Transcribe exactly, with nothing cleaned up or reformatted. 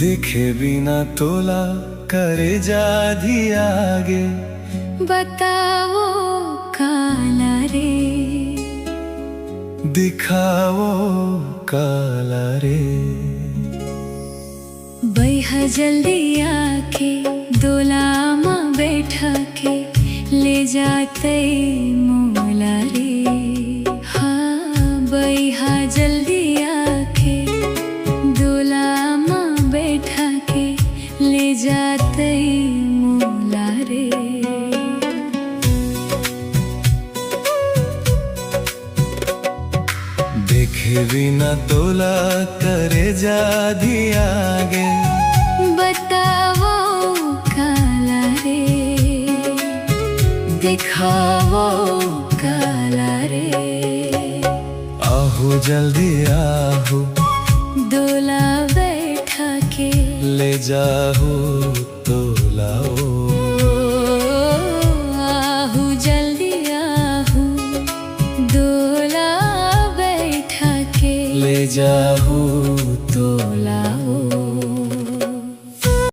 देखे बिना तोला करेजा धियागे। बताओ काला रे। दिखाओ काला रे। बइहा जल्दी आके दोला म बैठा के ले जाते मोला रे। हाँ, बइहा जल्दी आके दोला म बैठा के ले जाते मोला रे। देखे बिना तोला करेजा धियागे। बताओ काला रे। दिखाओ काला रे। आहू जल्दी आहू। दोला बैठा के। ले जाहू तोला ओ। आहू जल्दी आहू। दोला बैठा के। ले जाहू तोला